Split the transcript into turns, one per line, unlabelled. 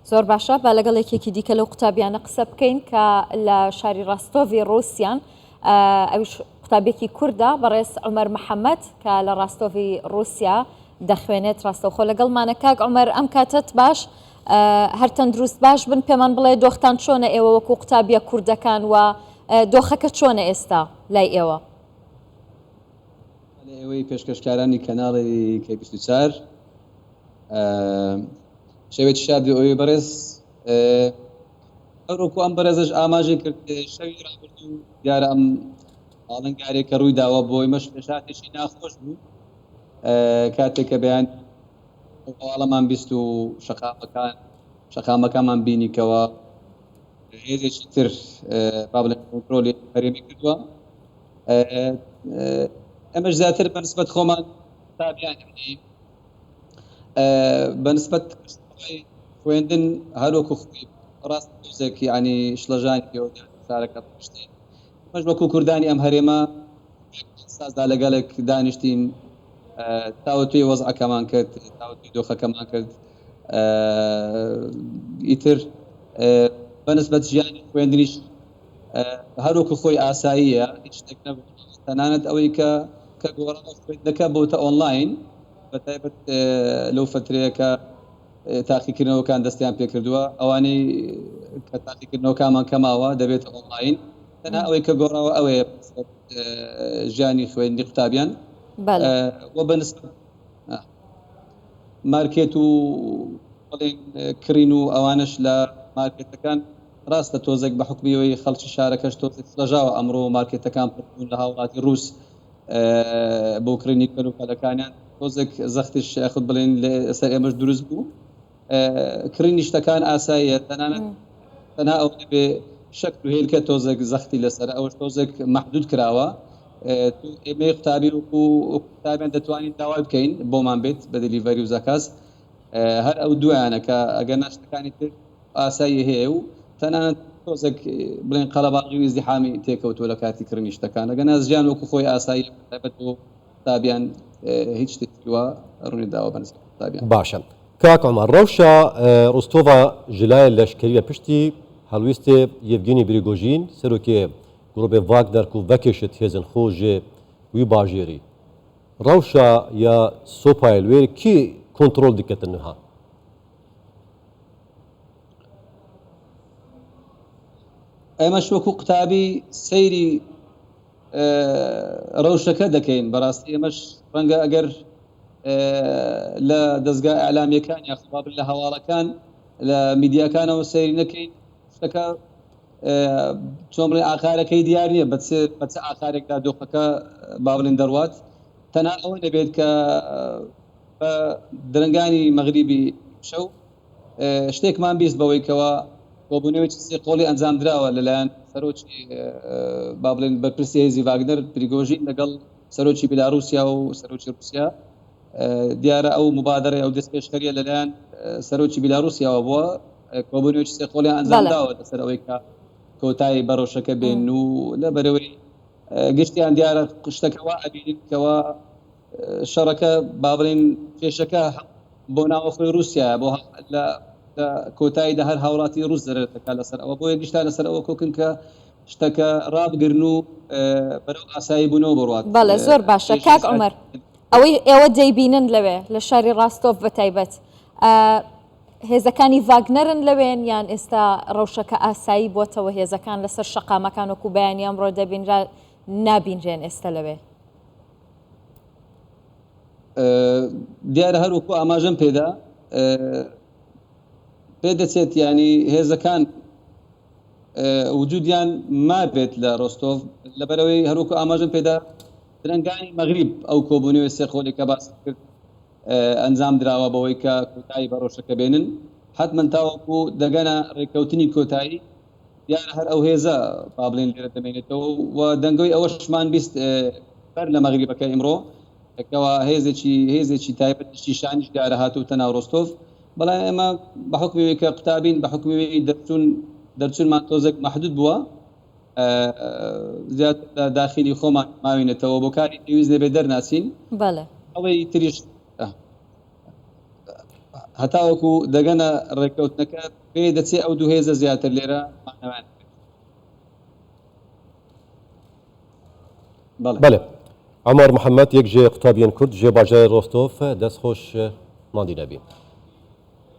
زۆر باشە با لەگەڵ یەکێکی دیکە لەو قوتابیانە قسە بکەین کە لە شاری ڕاستۆڤی ڕووسیان ئەویش قوتابیەکی کوردە بەڕێز عومەر محەممەد کە لە ڕاستۆڤی ڕووسیا دەخوێنێت ڕاستەوخۆ لەگەڵمانە کاک عومەر ئەم کاتەت باش هەر تەندروست باش بن پێمان بڵێ دۆختان چۆنە ئێوە وەکو قوتابیە کوردەکان و دۆخەکە چۆنە ئێستا لای ئێوە؟
لە ئێوەی پێشکەشکارانی کەناڵی کەی 24 شەوێکی شاد بێ ئەوێ بەڕێز ئەوڕۆکو ئەم بەڕێزش ئاماژەی کرد شەوی ڕابردوو دیارە ئەم ئاڵنگارێک کە ڕووی داوە بۆ ئێمەش پێشهاتێکی ناخۆش بوو کاتێک کە بەیان هەواڵەمان 20 و شەقامەکان شەقامەکانمان بینی کەەوە هێزێکی تر با بڵێن کۆنترۆلی هەرێمی کردووە ئەمەش زیاتر بەنسبەت خۆمان قوتابیان بەنسبەت خوێندن هەروەکو خۆی ڕاست تۆزێک یعنی شڵەژانی پێوە شارەکە پشتی ئەمەش وەکو کوردانی ئەم هەرێمە سازدا لەگەڵێک دانیشتین تاوتوێی وەزعەکەمان کرد تاوتوێی دۆخەکەمان کرد ئیتر بەنسبەت ژیانی خوێندنیش هەروەکو خۆی ئاساییە هیچ شتێک نەبوو تەنانەت ئەوەی کە کە گۆڕاوە خوێندنەکە بۆتە ئۆنلاین بە تایبەت لەو فترەیە کە تاقیکردنەوەکان دەستیان پێکردووە ئەوانەی کە تاقیکردنەوەکانمان کەماوە دەبێت ئۆنلاین تەنها ئەوەی کە گۆڕاوە ئەوەیە ژیانی خوێندنی قوتابیان و بەنسبەت مارکێت و بڵێن کڕین و ئەوانەش لە مارکێتەکان ڕاستە تۆزێک بە حوکمی ئەوەی خەڵکی شارەکەش تۆزێک شڵەژاوە ئەمڕۆ مارکێتەکان پڕ بوون لە هاوڵاتی ڕووس بۆ کڕینی کەلوپەلەکانیان تۆزێک زەختیش یاخود بڵێن لەسەر ئێمەش دروست بوو کڕینی شتەکان ئاساییە تەنانەت تەنها ئەو نەبێ شەکر و هێلکە تۆزێک زەختی لەسەر ئەوەش تۆزێک مەحدود کراوە ئێمەی قوتابی وەکو قوتابیان دەتوانین داوای بکەین بۆمان بێت بە delivery و заказ هەر ئەو دویانە کە ئەگەر ناشتەکانی تر ئاسایی هەیە و تەنانەت تۆزێک بڵێن قەرەباڵغی و ئیزدیحامی تێکەوتووە لە کاتی کڕینی شتەکان ئەگەنا ژیان وەکو خۆی ئاسایی تایبەت بۆ قوتابیان هیچ شتێکی وا ڕووینەداوە بە نسبەت قوتابیان.
باشە کاک عومەر ڕەوشا ڕوستۆڤا ژلایە لەشکەری لە پشتی هەڵویستێ یەڤگینی بریگۆژین سەرۆکێ گڕوپێ ڤاگنەر کو ڤەکێشت هێزن خۆ ژێ وی باژێری ڕەوشا یا سۆپایل وێر کی کۆنتڕۆل دکەتن نها؟
ئێمەش وەکو قوتابی سەیری ڕەوشەکە دەکەین بەڕاستی ئێمەش ڕەنگە ئەگەر لە دەستگا ئەلامیەکان یاخوا لە هەواڵەکان لە میدیاکانەوە سەیری نەکەین شتەکە چۆن بڵێ ئاقارەکەی دیار نییە بە چ ئاقارێکدا دۆخەکە با بڵێن دەڕوات تەنها ئەوە نەبێت کە بە درەنگانی مەغریبی شەو شتێکمان 20 بەوەی کەوا کۆبوونەوەی سێ قۆڵی ئەنجام دراوە لەلایەن سەرۆکی با بڵێن بەرپرسی هێزی ڤاگنەر پریگۆژین لەگەڵ سەرۆکی بیلاروسیا و سەرۆکی رووسیا دیارە ئەو مبادرەی ئەو دەستپێشخەریە لەلایەن سەرۆکی بیلاروسیاوە بووە کۆبوونەوەی سێ قۆڵیان ئەنجام داوە لەسەر ئەوەی کە کۆتایی بە ڕەوشەکە بێن و لەبەرەوەی گشتیان دیارە شتەکە وا ئەبینن کەوا شەڕەکە با بڵێین کێشەکە بۆ ناوەخۆی رووسیایە بۆ لە کۆتاییدا هەر هاوڵاتی رووس زەرەر دەکات لەسەر ئەوە بۆیە گشتان لەسەر ئەوە کۆکن کە شتەکە ڕابگرن و بەرەو ئاسایی بوونەوە بڕوات.
بەڵێ زۆر باشە کاک عومەر ئەوەی ئێوە دەیبینن لەوێ لە شاری ڕاستۆف بە تایبەت هێزەکانی ڤاگنەرن لەوێن یان ئێستا ڕەوشەکە ئاسایی بۆتەوە هێزەکان لەسەر شەقامەکان وەکو بەیانی ئەمڕۆ دەبینرا نابینرێن ئێستا لەوێ؟
دیارە هەر وەکو ئاماژەم پێدا پێدەچێت ینی هێزەکان وجودیان مابێت لە ڕۆستۆڤ لەبەرەوەی هەروەکو ئاماژەم پێدا درەنگانی مەغریب ئەو کۆبوونەوەی سێ قۆڵی کە باس کرد ئەنجام دراوە بەوەی کە کۆتایی بە ڕۆژەکە بێنن حتمما تاوەکو دەگەنە ڕێککەوتنی کۆتایی دیارە هەر ئەو هێزە با بڵێن لێرە دەمێنێتەوە و دەنگۆی ئەوەشمان 20 بەر لە مەغریبەکە ئیمڕۆ کەوا هێزێکی هێزێکی تایبەت شیشانیش دیارە هاتووتە ناو ڕۆستۆڤ بەڵام ئێمە بە حوکمی ئەوەی کە قوتابین بە حوکمی ئەوەی دەرچوون دەرچوونمان تۆزێک مەحدود بووە زیاتر لە داخلی خۆمان ماوینەتەوە بۆ کاری پێویست نەبێت دەرناچین
بەڵێ
ئەوەی تریش. هەتاوەکو دەگەنە ڕێککەوتنەکە پێ دەچێ ئەو دوو هێزە زیاتر لێرە مانەوەیان هەبێت. بەڵێ.
بەلێ. عومەر محەمەد یەک ژێ قوتابیێن کورد ژێ باژارێ ڕۆستۆڤ دەست خۆش ماندی نەبی.